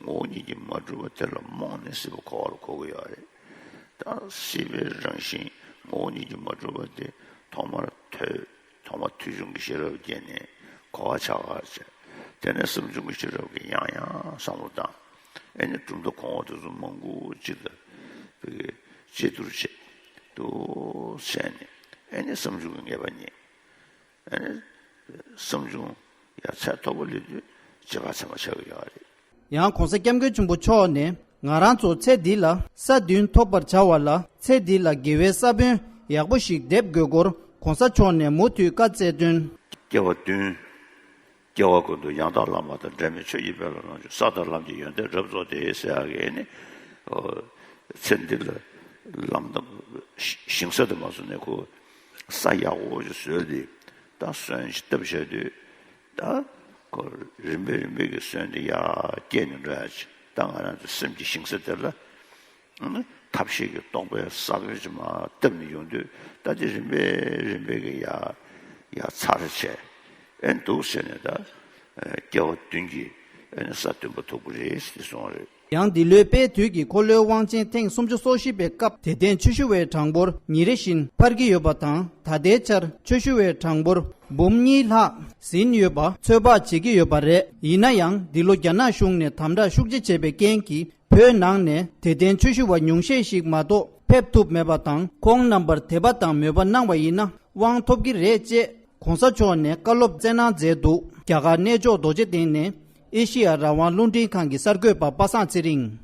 ངོ་བོ་ཉིད་ཀྱིས་མ་གྲུབ་པ་དེ་ལ་རྨོངས་ནས་སྲིད་པའི་འཁོར་བ་ལ་གོ་གི་ཡོད་རེད། ད་སྲིད་པའི་རང་བཞིན་ངོ་བོ་ཉིད་ཀྱིས་མ་གྲུབ་པ་དེ་ཐོག་མར་ཐོས། ཐོག་མར་ཐོས་བྱུང་གི་ཤེས་རབ་རྒྱས་ནས་འཁོར་བ་ཆགས་པར་བྱས། དེ་ནས་བསམ་བྱུང་གི་ཤེས་རབ་ཀྱིས་ཡང་ཡང་བསམ་བློ་བཏང་། ཨེ་ནི་གྲུབ་མཐའ་གོང་འོག་དེ་ཚོ་མང་པོ་ཅིག་ལ་བེད་ཀའི་དཔྱད་བསྡུར་བྱས། འདུག་བྱས་ནས་ཨེ་ནི་བསམ་བྱུང་གི་ངེས་པ་རྙེད། ཨེ་ནི་བསམ་བྱུང་ཡ་ཚད་མཐོ་པོ་སླེབས་དུས་རྗེས་དཔག་ཚད་མ་ཆགས་ཀྱི་ཡོད་རེད། ཡང་༸གོང་ས་༸སྐྱབས་མགོན་ཆེན་པོ་མཆོག་ནས་ང་རང་ཚོ་ཚེ་འདི་ལ་ས་བདུན་ཐོབ་པར་བྱ་བ་ལ་ཚེ་འདི་ལ་དགེ་བའི་ས་བོན་ཡག་པོ་ཞིག་འདེབས་དགོས་སྐོར་༸གོང་ས་མཆོག་ནས་མུ་མཐུད་བཀའ་སྩལ་དོན། སྐྱེ་བ་བདུན། སྐྱེ་བ་ཀུན་ཏུ་ཡང་དག་བླ་མ་དང་འབྲལ་མེད་ཆོས་ཀྱི་དཔལ་ལ་ལོངས་སྤྱོད། ས་དང་ལམ་གྱི་ཡོན་ཏན་རབ་རྫོགས་ཏེ་ཟེར་ཡག་གི་ནི། ཨོ། ཚེ་འདི་ལ་ལམ་དང་ཞིང་ས་དུ་མ་སོང་ནས་ཁོ་ས་ཡག་པོ་ཅིག་བཟོས་ཏེ་ད་སོན་ཅིག་བཏབ་བྱས་དུས་ད་ཁོ་རིམ་པས་རིམ་པས་ཀྱི་སོན་དེ་ཡར་སྐྱེས་ནས་འགྲོ་ཡག་ཅིག་ད་ང་རང་ཚོ་སེམས་ཀྱི་ཞིང་ས་དེ་ལ་ ཐབས་ཤེས་ཀྱི་རྟོག་པའི་ས་བོན་ཅིག་མར་བཏབ་ནས་ཡོང་དུས། ད་དེ་རིམ་པས་རིམ་པས་ཀྱི་ཡར་ཡར་ཚར་བྱས། ཨེ་འདུག་ཟེར་ནས་ད་སྐྱེ་བ་བདུན་གྱི་ཨེ་ས་བདུན་པ་ཐོབ་ཀྱི་རེད་ཟེར་གསུངས་པ་རེད། ཡང་འདི་ལོའི་དཔལ་དུས་ཀྱི་འཁོར་ལོའི་དབང་ཆེན་ཐེངས་སུམ་ཅུ་སོ་བཞི་པའི་སྐབས་དད་ལྡན་ཆོས་ཞུ་བའི་གྲངས་འབོར་ཉིན་རེ་བཞིན་འཕར་གྱི་ཡོད་པ་དང་། ད་ལྟའི་ཆར་ཆོས་ཞུ་བའི་གྲངས་འབོར་འབུམ་གཉིས་ལྷག་ཟིན་ཡོད་པ་ཚོད་དཔག་བྱེད་ཀྱི་ཡོད་པ་རེད། ཡིན་ན་ཡང་འདི་ལོ་རྒྱ་ནག་གཞུང་ནས་དམ་དྲག་ཤུགས་ཆེ་བྱས་པའི་རྐྱེན་གྱིས། བོད་ནང་ནས་དད་ལྡན་ཆོས་ཞུ་བ་ཉུང་ཤས་ཤིག་མ་གཏོགས་ཕེབས་ཐུབ་མེད་པ་དང་། ཁོང་རྣམ་པར་དད་པ་དང་མོས་པ་གནང་བ་ཡིན་ན་དབང་ཐོབ་ཀྱི་རེད་ཅེས་༸གོང་ས་མཆོག་ནས་བཀའ་སློབ་སྩལ་གནང་མཛད་འདུག་རྒྱ་གར་གནས་མཆོག་རྡོ་རྗེ་གདན་ནས་ཨེ་ཤེ་ཡ་རང་དབང་རླུང་འཕྲིན་ཁང་གི་གསར་འགོད་པ་པ་སངས་ཚེ་རིང་།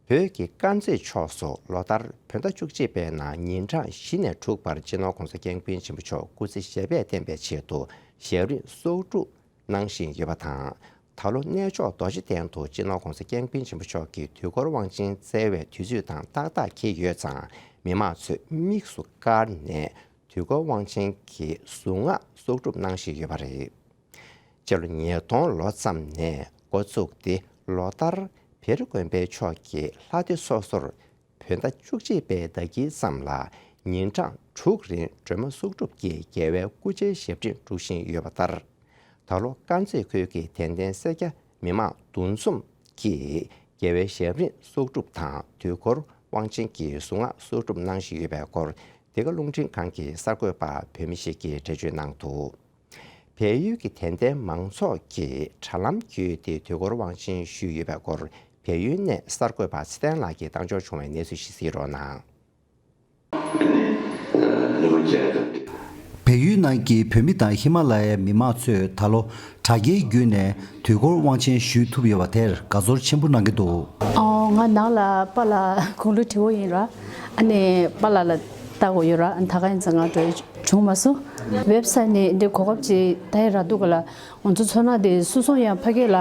བོད་ཀྱི་དཀར་མཛེས་ཕྱོགས་སུ་ལོ་ལྟར་བོད་ཟླ་བཅུ་གཅིག་པའི་ནང་ཉིན་གྲངས་བཞི་ནས་དྲུག་བར་སྤྱི་ནོར་༸གོང་ས་༸སྐྱབས་མགོན་ཆེན་པོ་མཆོག་སྐུ་ཚེ་ཞབས་པད་བརྟན་པའི་ཆེད་དུ་ཞབས་རིམ་གསོག་སྒྲུབ་གནང་བཞིན་ཡོད་པ་དང་། ད་ལོ་གནས་མཆོག་རྡོ་རྗེ་གདན་དུ་སྤྱི་ནོར་༸གོང་ས་༸སྐྱབས་མགོན་ཆེན་པོ་མཆོག་གིས་དུས་འཁོར་དབང་ཆེན་བསྩལ་བའི་དུས་ཚོད་དང་ཏག་ཏག་འཁེལ་ཡོད་ཙང་། མི་མང་ཚོས་དམིགས་སུ་བཀར་ནས་དུས་འཁོར་དབང་ཆེན་གྱི་གཟུངས་སྔགས་གསོག་སྒྲུབ་གནང་བཞིན་ཡོད་པ་རེད། སྤྱི་ལོ་ཉིས་སྟོང་ལོ་ཙམ་ནས་འགོ་བཙུགས་ཏེ། ལོ་ལྟར་བེ་རི་དགོན་པའི་ཕྱོགས་ཀྱི་ལྷ་སྡེ་སོ་སོར་བོད་ཟླ་བཅུ་གཅིག་པའི་ཟླ་དཀྱིལ་ཙམ་ལ་ཉིན་གྲངས་དྲུག་རིང་སྒྲོལ་མ་གསོག་སྒྲུབ་ཀྱི་རྒྱལ་བའི་སྐུ་ཕྱྭའི་ཞབས་རིམ་སྒྲུབ་བཞིན་ཡོད་པ་ལྟར། ད་ལོ་དཀར་མཛེས་ཁུལ་གྱི་དད་ལྡན་སེར་སྐྱ་མི་མང་འདུ་འཛོམས་ཀྱིས་རྒྱལ་བའི་ཞབས་རིམ་གསོག་སྒྲུབ་དང་དུས་འཁོར་དབང་ཆེན་གྱི་གཟུངས་སྔགས་གསོག་སྒྲུབ་གནང་བཞིན་ཡོད་པའི་སྐོར། འདི་ག་རླུང་འཕྲིན་ཁང་གི་གསར་འགོད་པ་བོད་མི་ཞིག་གིས་འགྲེལ་བརྗོད་གནང་འདུག་བལ་ཡུལ་གྱི་དད་ལྡན་མང་ཚོགས་ཀྱིས་དྲ་ལམ་བརྒྱུད་དེ་དུས་འཁོར་དབང་ཆེན་ཞུས་ཡོད་པའི་སྐོར། བལ་ཡུལ་ནས་གསར་འགོད་པ་ཚེ་བརྟན་ལགས་ཀྱིས་བཏང་འབྱོར་བྱུང་བའི་གནས་ཚུལ་ཞིག་གཟིགས་རོགས་གནང་། བལ་ཡུལ་ནང་གི་བོད་མི་དང་ཧི་མ་ལ་ཡའི་མི་མང་ཚོས་ད་ལོ་དྲ་རྒྱའི་བརྒྱུད་ནས་དུས་འཁོར་དབང་ཆེན་ཞུས་ཐུབ་ཡོད་པ་དེར་དགའ་ཚོར་ཆེན་པོ་གནང་གི་འདུག་ཨོ། ང་ནང་ལ་པཱ་ལགས་དགུང་ལོ་དྲུག་པོ་ཡིན་ར། ཨ་ནི་པཱ་ལགས་ལ་ལྟ་དགོས་ཡོད་ར། ཨ་ནི་ད་ག་ཡིན་ཙང་ང་འགྲོ་ཡ་བྱུང་མ་སོང་། ཝེབ་སའིཊ་ནས་འདི་གོ་སྐབས་ཅིག་ད་ཡ་རག་འདུག་ག་ལ། ང་ཚོ་ཚོར་སྣང་དེ་སོ་སོ་ཡང་ཕ་གི་ལ་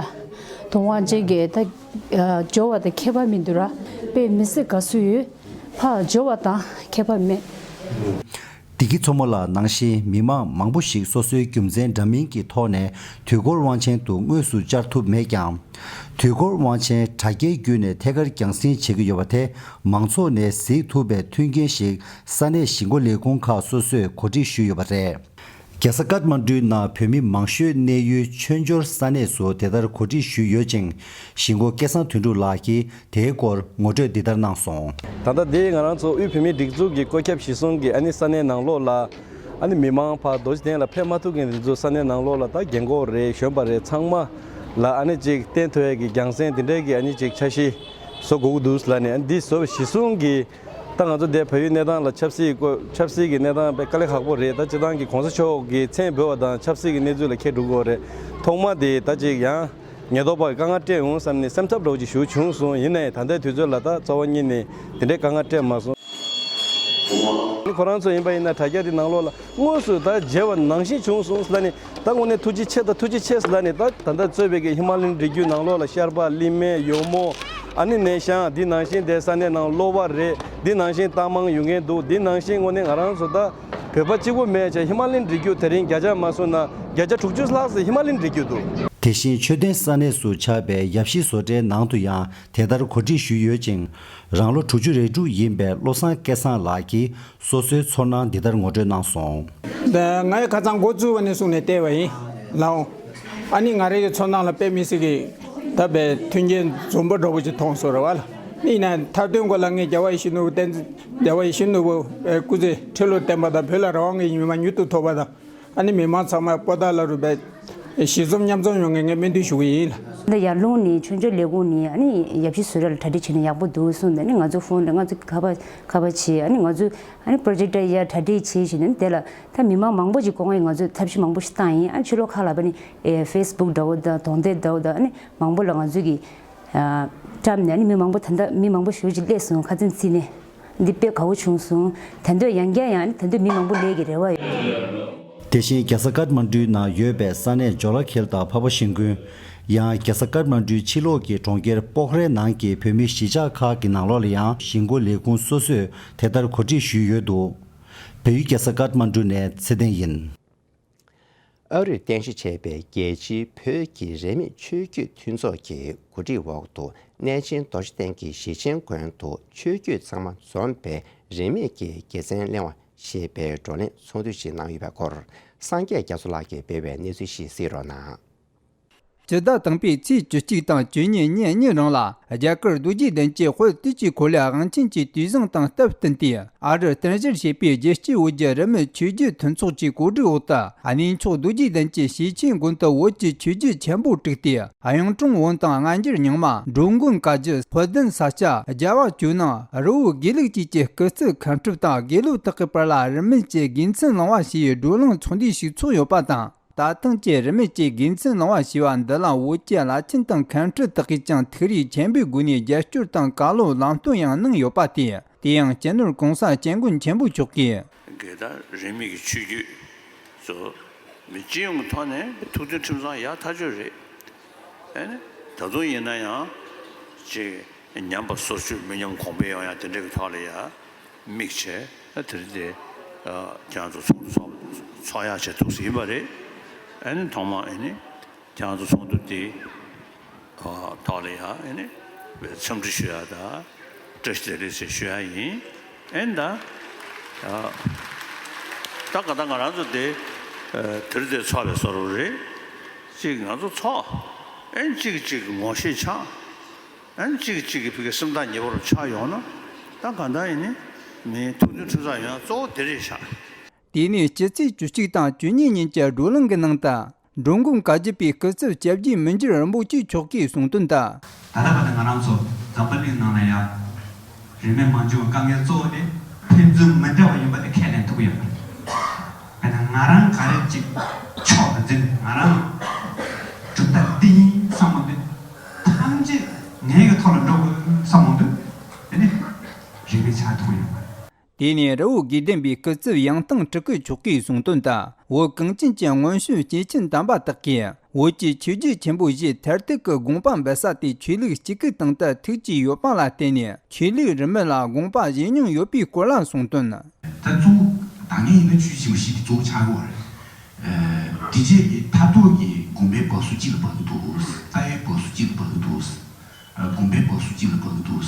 དུས་འཁོར་དབང་ཆེན་གྱི་ད་འབྱོར་བ་དང་ཁྱད་པར་མི་འདུག་ར། དཔེ་མི་སྲིད་དགའ་བསུ་ཡོད། ཕར་འབྱོར་བ་དང་ཁྱད་པར་མེད། བདེ་སྐྱིད་མཚོ་མོ་ལགས་ནང་བཞིན་མི་མང་མང་པོ་ཞིག་སོ་སོའི་རྒྱུ་མཚན་འདྲ་མིན་གྱི་ཐོག་ནས་དུས་འཁོར་དབང་ཆེན་དུ་དངོས་སུ་བཅར་ཐུབ་མེད་ཀྱང་། དུས་འཁོར་དབང་ཆེན་དྲ་རྒྱའི་བརྒྱུད་ནས་ཐད་ཀར་རྒྱང་སྲིང་བྱེད་ཀྱི་ཡོད་པ་དེ་མང་ཚོགས་ནས་གཟིགས་ཐུབ་པའི་མཐུན་རྐྱེན་ཞིག་ས་གནས་གཞིས་འགོ་ལས་ཁུངས་ཁག་སོ་སོས་གོ་སྒྲིག་ཞུས་ཡོད་པ་རེད། རྒྱལ་ས་ཀཏ་མན་ཌུའི་ནང་བོད་མི་མང་ཤོས་གནས་ཡུལ་ཆོས་འབྱོར་ས་གནས་སུ་དེ་ལྟར་གོ་སྒྲིག་ཞུས་ཡོད་ཅིང་། གཞིས་འགོ་སྐལ་བཟང་དོན་གྲུབ་ལགས་ཀྱིས་དེའི་སྐོར་ངོ་སྤྲོད་འདི་ལྟར་གནང་སོང་། ད་ལྟ་འདི་ང་རང་ཚོ་དབུས་བོད་མིའི་སྒྲིག་འཛུགས་ཀྱི་བཀོད་ཁྱབ་གཞིར་བཟུང་གིས་ཨ་ནི་ས་གནས་ནང་ལོགས་ལ་ཨ་ནི་མི་མང་ཕར་རྡོ་རྗེ་གདན་ལ་ཕེབས་མ་ཐུབ་མཁན་དེ་ཚོ་ས་གནས་ནང་ལོགས་ལ་ད་རྒན་གོག་རེད། གཞོན་པ་རེད། ཚང་མ་ལ་ཨ་ནི་ཅིག་བསྟན་ཐུབ་ཡས་ཀྱི་རྒྱང་སྲིང་དེ་འདྲས་ཀྱི་ཨ་ནི་ཅིག་འཆར་གཞི་བཟོ་དགོས་ཀྱི་འདུག་ལབ་ནས། ཨ་ནི་འདི་བཟོ་བའི་གཞི་བཟུང་གིས། ད་ང་ཚོ་འདིར་བལ་ཡུལ་གནས་སྟངས་ལ་ཆབ་སྲིད་སྐོར། ཆབ་སྲིད་ཀྱི་གནས་སྟངས་དཔེ་དཀའ་ལས་ཁག་པོ་རེད། ད་སྤྱིར་བཏང་གི་གོང་ས་མཆོག་གི་མཚན་འབོད་པ་དང་ཆབ་སྲིད་ཀྱི་གནས་ཚུལ་ལ་འཁེལ་འགྲོ་གི་ཡོད་རེད། ཐོག་མ་དེ་ད་ཅིག་ཡང་ཉེན་རྟོག་པ་གིས་དཀའ་ངལ་སྤྲད་འོང་བསམ་ནས་སེམས་འཚབ་འདྲ་བོ་ཅིག་ཞེ་པོ་བྱུང་སོང་། ཡིན་ནའི་ད་ལྟའི་དུས་ཚོད་ལ་ད་རྩ་བ་ཉིད་ནས་དེ་འདྲའི་དཀའ་ངལ་སྤྲད་མ་སོང་། ཁོ་རང་ཚོ་ཡིན་པ་ཡིན་ན་དྲ་རྒྱ་དེ་ནང་ལོགས་ལ། དངོས་སུ་ད་མཇལ་བ་ནང་བཞིན་བྱུང་སོང་ལབ་ནས། ད་དངོས་གནས་ཐུགས་རྗེ་ཆེ། ད་ཐུགས་རྗེ་ཆེ་ལབ་ནས། ད་ད་ལྟ་གཙོས་པའི་གི་ཧི་མ་ལ་ཡའི་རི་རྒྱུད་ནང་ལོགས་ལ་ཤར་པ་གླིང་སྨད་གཡོག་མོ། ཨ་ནི་ནས་ཤང་འདི་ནང་བཞིན་དེ་ས་གནས་ནང་གློ་བ་རེད། འདི་ནང་བཞིན་ཏང་མང་ཡོང་མཁན་འདུག་འདི་ནང་བཞིན་དངོས་གནས་ང་རང་ཚོ་ད་བོད་པ་གཅིག་པོ་མེད་བྱས་ཧི་མ་ལ་ཡའི་རི་རྒྱུད་དེ་རིང་བརྒྱ་ཆ་མ་སོང་ན་བརྒྱ་ཆ་དྲུག་ཅུ་ལྷག་ཙམ་ཧི་མ་ལ་ཡའི་རི་རྒྱུད་འདུག་དེ་བཞིན་མཆོད་རྟེན་ས་གནས་སུ་ཆགས་པའི་ཡབ་གཞིས་བཟོ་གྲྭའི་ནང་དུ་ཡང་དེ་ལྟར་གོ་སྒྲིག་ཞུས་ཡོད་ཅིང་། རང་ལོ་དྲུག་ཅུ་རེ་དྲུག་ཡིན་པའི་བློ་བཟང་སྐལ་བཟང་ལགས་ཀྱིས་སོ་སོའི་ཚོར་སྣང་འདི་ལྟར་ངོ་སྤྲོད་གནང་སོང་། ད་ང་ཡང་ཁ་སང་འགོ་བཙུགས་པ་ནས་བཟུང་ནས་བལྟས་པ་ཡིན་ལགས། ཨ་ནི་ང་རའི་ཚོར་སྣང་ལ་དཔེ་མི་སྲིད་ཀྱི་ད་དཔེ་མཐུན་རྐྱེན་འཛོམས་པོ་འདྲ་པོ་ཅིག་མཐོང་སོང་རེད་བ་ལགས། ཡིན་ནའི་མཐའ་དོན་སྐོར་ལ་ངས་རྒྱལ་བ་ཡིད་བཞིན་ནོར་བུ་བསྟན། རྒྱལ་བ་ཡིད་བཞིན་ནོར་བུ་སྐུ་ཚེ་ཁྲི་ལོ་བརྟན་པ་དང་། བོད་ལ་རང་དབང་གི་ཉི་མ་མྱུར་དུ་ཐོབ་པ་དང་། ཨ་ནི་མི་མང་ཚང་མ་པོ་ཏཱ་ལ་རུ་བའི་ཞི་འཛོམས་མཉམ་འཛོམས་ཡོང་ངེས་ངས་སྨོན་འདུན་ཞུ་གི་ཡིན་ལགས། འདི་ཡར་ཀླུང་ནས་ཆོས་འབྱོར་ལས་ཁུངས་ནས་ཨ་ནི་ཡབ་གཞིས་བཟོ་གྲྭ་ལ་གྲ་སྒྲིག་བྱས་ན་ཡག་པོ་འདུག་གསུངས་ནས། ཨ་ནི་ང་ཚོ་ཕོན་ལ་ང་ཚོ་ཁ་པར་ཁ་པར་བྱས། ཨ་ནི་ང་ཚོ་ཨ་ནི་པོ་རོ་ཇེག་ཊར་ཡར་གྲ་སྒྲིག་བྱས་བྱས་ནས་དེ་ལ་ད་མི་མང་མང་པོ་ཅིག་དགོས་ངེས། ང་ཚོས་ཐབས་ཤེས་མང་པོ་ཞིག་བཏང་ཡིན། ཨ་ནི་ཕྱི་ལོགས་ཁག་ལ་ཨ་ནི་ཨེ་ཕེ་སི་བུག་འདྲ་བོ་དང་གདོང་དེབ་འདྲ་བོ་དང་ཨ་ནི་མང་པོ་ལ་ང་ཚོས་ཀྱི་ཨ་བཀྲམ་ནས། ཨ་ནི་མི་མང་པོ་ད་ལྟ་མི་མང་པོ་ཞེ་པོ་ཅིག་སླེབས་སོང་། ཁ་སང་ཚིག་ནས། འདི་དཔེ་དགའ་བོ་བྱུང་སོང་། ད་དུང་ཡང་བསྐྱར་ཡང་ད་དུང་མི་མང་པོ་སླེབས་ཀྱི་རེ་བ་ཡོད། དེ་བཞིན་རྒྱལ་ས་ཀཏ་མན་ཌུའི་ནང་ཡོད་པའི་ས་གནས་ཇོ་ལ་ཁེལ་དང་འཕགས་པ་ཤིང་ཀུན། ཡང་རྒྱལ་ས་ཀཏ་མན་ཌུའི་ཕྱི་ལོགས་ཀྱི་གྲོང་ཁྱེར་པོ་ཁ་རའི་ནང་གི་བོད་མི་གཞིས་ཆགས་ཁག་གི་ནང་ལོགས་ལ་ཡང་གཞིས་འགོ་ལས་ཁུངས་སོ་སོས་དེ་ལྟར་གོ་སྒྲིག་ཞུས་ཡོད་འདུག་བལ་ཡུལ་རྒྱལ་ས་ཀཏ་མན་ཌུ་ནས་ཚེ་བརྟན་ཡིན། ཨ་རིར་རྟེན་གཞི་བྱས་པའི་རྒྱལ་སྤྱིའི་བོད་ཀྱི་རིས་མེད་ཆོས་བརྒྱུད་མཐུན་ཚོགས་ཀྱི་གོ་སྒྲིག་འོག་ཏུ་གནས་ཆེན་རྡོ་རྗེ་གདན་གྱི་ཞེ་ཆེན་དགོན་དུ་ཆོས་བརྒྱུད་ཚང་མ་འཛོམས་པའི་རིས་མེད་ཀྱི་དགེ་མཚན་གླེང་བ་ཞེས་པའི་བགྲོ་གླེང་ཚོགས་འདུ་ཞིག་གནང་ཡོད་པའི་སྐོར། སངས་རྒྱས་རྒྱ་མཚོ་ལགས་ཀྱིས་སྤེལ་བའི་གནས་ཚུལ་ཞིག་གཟིགས་རོགས་གནང་། སྤྱི་ཟླ་དང་པོའི་ཚེས་བཅུ་གཅིག་དང་བཅུ་གཉིས་ཉིན་གཉིས་རིང་ལ། རྒྱ་གར་རྡོ་རྗེ་གདན་གྱི་དཔལ་དུས་ཀྱི་འཁོར་ལོའི་དབང་ཆེན་གྱི་དུས་བཟང་དང་སྟབས་བསྟུན་ཏེ། ཨ་རིར་རྟེན་གཞི་བྱས་པའི་རྒྱལ་སྤྱིའི་བོད་བརྒྱུད་རིས་མེད་ཆོས་བརྒྱུད་མཐུན་ཚོགས་ཀྱི་གོ་སྒྲིག་འོག་ཏུ། གནས་མཆོག་རྡོ་རྗེ་གདན་གྱི་ཞེ་ཆེན་དགོན་དུ་བོད་ཀྱི་ཆོས་བརྒྱུད་ཆེན་པོ་དྲུག་སྟེ། གཡུང་དྲུང་བོན་དང་སྔ་འགྱུར་རྙིང་མ། འགྲོ་མགོན་བཀའ་བརྒྱུད། དཔལ་ལྡན་ས་སྐྱ། རྒྱལ་བ་ཇོ་ནང་། རི་བོ་དགེ་ལུགས་བཅས་ཀྱི་སྐུ་ཚབ་མཁན་སྤྲུལ་དང་དགེ་སློབ་དག་གི་བར་ལ་རིས་མེད་ཀྱི་དགེ་མཚན་བླང་བ་ཞེས་པའི་བགྲོ་གླེང་ཚོགས་འདུ་ཞིག་ཚོགས་ཡོད་པ་དང་། ད་ཐེངས་ཀྱི་རིས་མེད་ཀྱི་དགེ་མཚན་བླང་བ་ཞེས་པ་འདི་ལ་བོད་ཀྱི་བླ་ཆེན་དང་མཁན་སྤྲུལ་དག་གིས་ཀྱང་ཐུགས་རེ་ཆེན་པོའི་སྒོ་ནས་རྒྱབ་སྐྱོར་དང་བཀའ་སློབ་ལམ་སྟོན་ཡང་གནང་ཡོད་པ་སྟེ། དེ་ཡང་སྤྱི་ནོར་གོང་ས་སྐྱབས་མགོན་ཆེན་པོ་མཆོག་གིས། གི་ད་རིས་མེད་ཀྱི་ཆོས་བརྒྱུད་ཚོ་མི་སྤྱི་ཡོངས་ཀྱི་ཐོག་ནས་ཐུགས་མཐུན་ཁྲིམས་གཙང་ཡག་ཐག་ཆོད་རེད། ཨེ་ནི་ད་དུང་ཡིན་ན་ཡང་ཅིག་ཉམས་པ་སོར་ཆུད་མི་ཉམས་གོང་འཕེལ་ཡོང་ཡ་དེ་འདྲ་གི་ཐོག་ལ་ཡ་དམིགས་བྱས་དེ་རིང་དེ་ཁྱེད་རང་ཚོ་ཚོགས་འདུ་ཚོགས་ཚོགས་ཡག་བྱས་ཐུགས་སུ་ཡིན་པ་རེད། ཨེ་ནི་ཐོག་མ་ཨེ་ནི། ཁྱེད་རང་ཚོ་ཚོགས་འདུ་དེ་ཐོག་ལ་ཡ་ཨེ་ནི་འཚམས་འདྲི་ཞུ་ཡ་དང་བཀྲ་ཤིས་བདེ་ལེགས་ཟེར་ཞུ་ཡ་ཡིན། ཨེ་ནི་ད་ད་ག་ད་ང་རང་ཚོ་དེ་དེར་དེ་ཚོགས་པའི་བཟོ་འདྲ་རེད། གཅིག་ང་ཚོ་ཚོགས་ཨེ་ནི་གཅིག་གཅིག་གི་ངོ་ཤེས་ཆགས། ཨེ་ནི་གཅིག་གཅིག་གི་ཕ་གི་སེམས་ཐག་ཉེ་པོ་རུ་ཆགས་ཡོང་ན་ད་ག་ད་ཡིན་ནི་མི་ཐུགས་མཐུན་ཁྲིམས་གཙང་ཡོང་ཡ་གཙོ་བོ་དེ་རེད་ཤག་དེ་ནས་སྤྱི་ཚེས་བཅུ་གཅིག་དང་བཅུ་གཉིས་ཉིན་གྱི་བགྲོ་གླེང་གི་ནང་དུ། འགྲོ་མགོན་བཀའ་བརྒྱུད་པའི་སྐུ་ཚབ་སྐྱབས་རྗེ་མི་འགྱུར་རིན་པོ་ཆེ་མཆོག་གིས་གསུངས་དོན་ལྟར། ད་ལྟ་བར་དུ་ང་རང་ཚོ་འཛམ་བུ་གླིང་ནང་ལ་ཡ་རིས་མེད་མ་འབྱུང་བའི་དཀའ་ངལ་གཙོ་བོ་དེ་ཕན་ཚུན་མི་འདྲ་བ་ཡིན་པ་དེ་ཁས་ལེན་ཐུབ་ཀྱི་ཡོད་པ་རེད། དཔེར་ན་ང་རང་ག་རེ་ཅིག་ཕྱོགས་ལ་འཛིན། ང་རང་གྲུབ་མཐའ་འདི་ཡིན་བསམ་བློ་དེ་ཐམས་ཅད་ངའི་གི་ཐོག་ལ་འགྲོ་དགོས་བསམ་བློ་དེ་དེ་ནི་རིས་མེད་ཆགས་ཐུབ་ཀྱི་ཡོད་པ་རེད། དེ་ནས་རི་བོ་དགེ་ལྡན་པའི་སྐུ་ཚབ་ཡང་ཐང་སྤྲུལ་སྐུ་མཆོག་གིས་གསུངས་དོན་ལྟར། བོད་གངས་ཅན་གྱི་མངོན་ཤེས་སྐྱེས་ཆེན་དམ་པ་དག་གིས་བོད་ཀྱི་ཆོས་བརྒྱུད་ཆེན་པོ་བཞིའི་མཐར་ཐུག་གི་དགོངས་པ་འབེབས་ས་དེ་ཆོས་ལུགས་གཅིག་གི་སྟེང་དུ་ཐུགས་ཀྱི་ཡོད་པ་ལ་བརྟེན་ནས་ཆོས་ལུགས་རིས་མེད་ལ་དགོངས་པ་བཞེས་མྱོང་ཡོད་པའི་སྐོར་ལ་གསུངས་དོན། ད་གཙོ་བོ་ད་ངས་ཡིན་ན་ཆོས་བརྒྱུད་ཆེན་པོ་བཞི་དེ་གཙོ་བོ་ཆགས་ཀྱི་ཡོད་རེད། ཨ་དེ་རྗེས་ཀྱི་མཐར་ཐུག་གི་དགོན་པའི་བབས་སུ་གཅིག་ལ་བབས་ཀྱི་འདུག་ལྟ་བའི་བབས་སུ་གཅིག་ལ་བབས་ཀྱི་འདུག་ཨ་དགོན་པའི་བབས་སུ་གཅིག་ལ་བབས་ཀྱི་འདུག་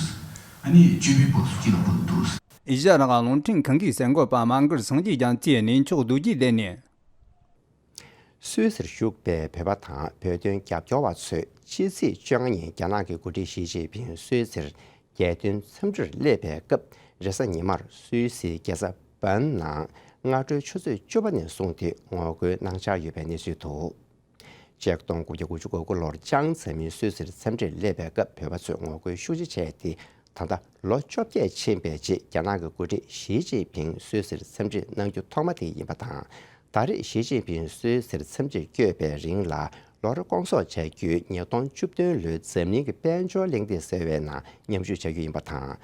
ཨ་ནི་སྤྱོད་པའི་བབས་སུ་གཅིག་ལ་བབས་ཀྱི་འདུག་ཨེ་ཤ་ཡ་རང་དབང་རླུང་འཕྲིན་ཁང་གི་གསར་འགོད་པ་མ་གར་སངས་རྒྱས་རྒྱ་མཚོས་གནས་མཆོག་རྡོ་རྗེ་གདན་ནས། སུད་སིར་བཞུགས་པའི་བོད་པ་དང་བོད་དོན་རྒྱབ་སྐྱོར་བ་ཚོས་ཕྱི་ཚེས་བཅོ་ལྔ་ཉིན་རྒྱ་ནག་གི་འགོ་ཁྲིད་ཞི་ཅིན་ཕིང་སུད་སིར་རྒྱལ་དོན་འཚམས་འདྲིར་སླེབས་པའི་སྐབས། རེས་གཟའ་ཉི་མར་སུད་སིའི་རྒྱལ་ས་བྷར་ནང་སྔ་དྲོའི་ཆུ་ཚོད་བཅུ་པ་ནས་བཟུང་སྟེ་ངོ་རྒོལ་གནང་འཆར་ཡོད་པའི་གནས་ཚུལ་འདུག་ཆིག་སྟོང་དགུ་བརྒྱ་དགུ་བཅུ་གོ་དགུ་ལོར་ལྕང་ཚ་མིན་སུད་སིར་འཚམས་འདྲིར་སླེབས་པའི་སྐབས། བོད་པ་ཚོས་ངོ་རྒོལ་ཤུགས་ཆེ་བྱས་ཏེ། ད་ལྟ་ལོ་བཅོ་བརྒྱད་ཕྱིན་པའི་རྗེས་རྒྱ་ནག་གི་འགོ་ཁྲིད་ཞི་ཅིན་ཕིང་སུད་སིར་འཚམས་འདྲིར་གནང་རྒྱུ་ཐོག་མ་དེ་ཡིན་པ་དང་། ད་རེས་ཞི་ཅིན་ཕིང་སུད་སིར་འཚམས་འདྲིར་བསྐྱོད་པའི་རིང་ལ། ལོ་རེ་སྐོང་ཚོགས་བྱ་རྒྱུའི་ཉིས་སྟོང་བཅུ་བདུན་ལོའི་འཛམ་གླིང་གི་དཔལ་འབྱོར་གླེང་སྟེགས་ཟེར་བའི་ནང་མཉམ་ཞུགས་བྱ་རྒྱུ་ཡིན་པ་དང་།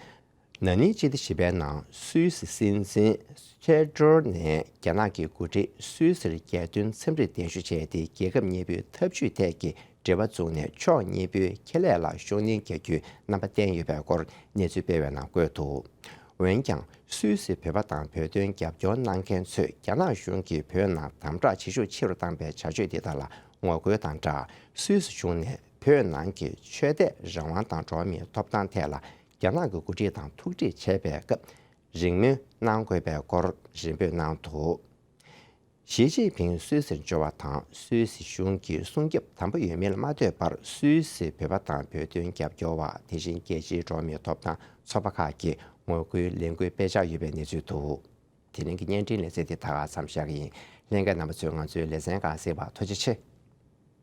ན་ནིང་སྤྱི་ཟླ་བཞི་པའི་ནང་སུད་སི་སྲིད་འཛིན་ཁེ་ཏྲོར་ནས་རྒྱ་ནག་གི་འགོ་ཁྲིད་སུད་སིར་རྒྱལ་དོན་འཚམས་འདྲིར་གདན་ཞུ་བྱས་ཏེ། རྒྱལ་ཁབ་གཉིས་པོའི་འཐབ་ཇུས་ཐད་ཀྱི་འབྲེལ་བ་བཙུགས་ནས། ཕྱོགས་གཉིས་པོའི་ཁེ་ལས་ལ་ཤུགས་སྣོན་རྒྱག་རྒྱུའི་རྣམ་པ་བསྟན་ཡོད་པའི་སྐོར་གནས་ཚུལ་སྤེལ་བའི་ནང་བཀོད་འདུག་འོན་ཀྱང་། སུད་སི་བོད་པ་དང་བོད་དོན་རྒྱབ་སྐྱོར་གནང་མཁན་ཚོས་རྒྱ་ནག་གཞུང་གིས་བོད་ནང་དམ་དྲག་བྱེད་ཤུགས་ཆེ་རུ་བཏང་པའི་བྱ་སྤྱོད་འདི་དག་ལ་ངོ་རྒོལ་དང་སྦྲགས། སུད་སི་གཞུང་ནས་བོད་ནང་གི་ཆོས་དད་རང་དབང་དང་འགྲོ་བ་མིའི་ཐོབ་ཐང་ཐད་ལ་རྒྱ་ནག་གི་འགོ་ཁྲིད་དང་ཐུག་འཕྲད་བྱས་པའི་སྐབས། རིང་མོ་གནང་དགོས་པའི་སྐོར་རེ་འབོད་གནང་འདུག་ཞི་ཅིན་ཕིང་སུད་སིར་འབྱོར་བ་དང་། སུད་སི་གཞུང་གིས་སྲུང་སྐྱོབ་དམ་པོ་ཡོད་མིན་ལ་མ་ལྟོས་པར། སུད་སི་བོད་པ་དང་བོད་དོན་རྒྱབ་སྐྱོར་བ། དེ་བཞིན་རྒྱལ་སྤྱིའི་འགྲོ་བ་མིའི་ཐོབ་ཐང་ཚོགས་པ་ཁག་གིས་ངོ་རྒོལ་ལས་འགུལ་སྤེལ་འཆར་ཡོད་པའི་གནས་ཚུལ་འདུག་དེ་རིང་གི་བརྙན་འཕྲིན་ལེ་ཚན་དེ་ད་ག་མཚམས་བཞག་གི་ཡིན། ལྷན་རྒྱས་རྣམ་པ་ཚོས་ང་ཚོའི་ལེ་ཚན་ཁག་གཟིགས་པར་ཐུགས་རྗེ་ཆེ།